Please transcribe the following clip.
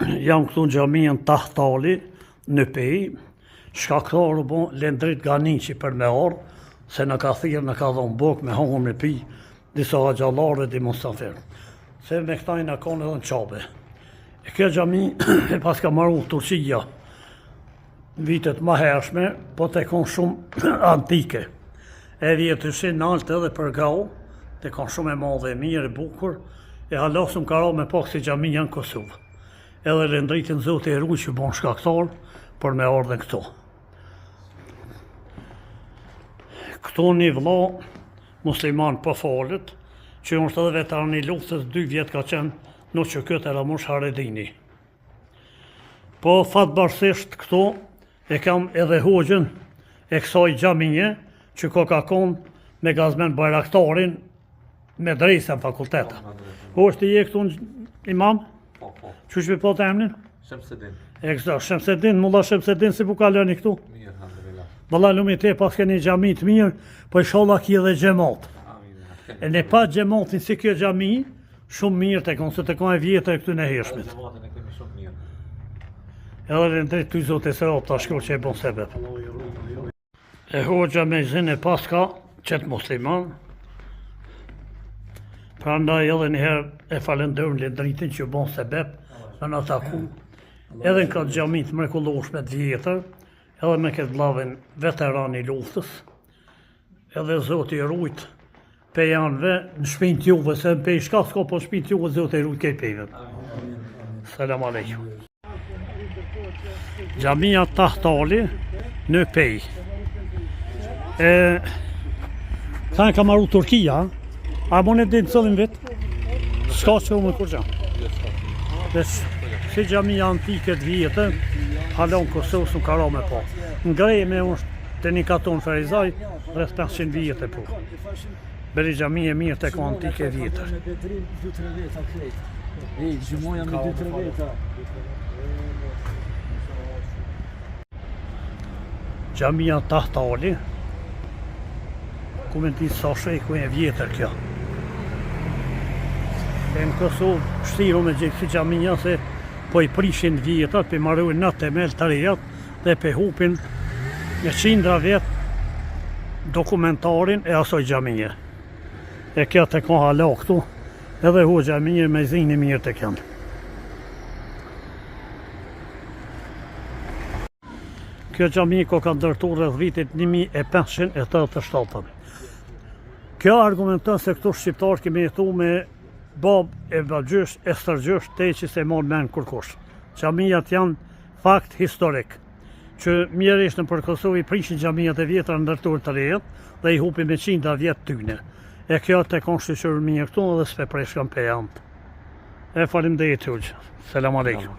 Jam këtu në xhaminë Tahtali në Pejë. Shkaktar u bo Lendrit Ganiqi për me ardhë, se na ka thirrë, na ka dhonë bukë me hongër me pi, disa hoxhallarë dhe mysafirë. Se me këta jena konë edhe në Qabe. E kjo xhami e paska maru Turqia në vitet ma hershme, po te konë shumë antike. E vjetër si naltë edhe për grau, te konë shumë e madhe e mirë e bukur, e hala s'më ka ra me pa kësi xhamia në Kosovë. Edhe Lendritin Zoti e rujt që bon shkaktar për me ardhë këtu. Këtu një vlla musliman po falet, që është edhe veteran i luftës, dy vjet ka qenë në UÇK te Ramush Haradini. Po fatbardhësisht këtu e kam edhe hoxhën e kësaj xhamie që ko ka konë me Gazmen Bajraktarin me drejsa në fakultet. Po është je këtu në imam? Po, po. Qysh me po të emnin? Shemsedin. E kësa, Shemsedin, mulla Shemsedin, si po kaloni këtu? Mirë, alhamdulillah. Valla lumi te pas keni xhami të mirë, po inshallah ki edhe xhemat. Amin. E ne pa xhematin si kjo xhami, shumë mirë te konë, se te konë e vjetër e këtu në hershmit. Xhematin e kemi shumë mirë. Edhe në drejt ty Zoti se ta shkruaj që e bon sebep. E hoxha me zin e paska qëtë musliman, prandaj edhe njëherë e falenderojmë Lendritin që bon sebep me na taku, edhe në këtë xhami të mrekullueshme të vjetër, edhe me këtë vllavin veteran i luftës, edhe Zoti i rujt pejanve në shpinë t'juve, se në pejë shka s'ka, po në shpinë t'juve Zoti i rujt kejt pejëve. Selam alejkum. Xhamia Tahtali në Pejë. E, ta e ka maru Turkia, a mund e din cëllin vit? S'ka që u më kurgja. Veç, si xhamia antike të vjetër, hala në Kosovë s'më ka ra me pa. Në Greme është të një katon Ferizaj, rreth 500 vjetë e po. Beri xhami e mirë te ko antike e vjetër. Me Bedrin 2-3 veta krejt. Ej, gjymoja me 2-3 veta. Xhamia Tahtali, ku me ditë sa shekuj e vjetër kjo. E në Kosovë, vështirë me gjetë kësi xhamia se po i prishin vjetrat, po i marojnë në temel të rejat, dhe pe hupin me qindra vjet dokumentarin e asoj xhamie. E kjo te ka hala këtu, edhe hoxha e mirë me zini mirë te kënë. Kjo xhami ko ka ndërtu rreth vitit 1587. Kjo argumenton se këtu shqiptarët kemi jetu me bab e babgjysh e stërgjysh te që se mon men kurkush. Xhamiat janë Fakt historik, që mjerisht nëpër Kosovë i prishin xhamiat e vjetra ndërtojnë të rejat dhe i hupin me qindra vjet tyne. E kjo te kon shyqyr mirë këtu edhe s'pe preshkan pejant. E faleminderit hoxhë. Selam alejkum.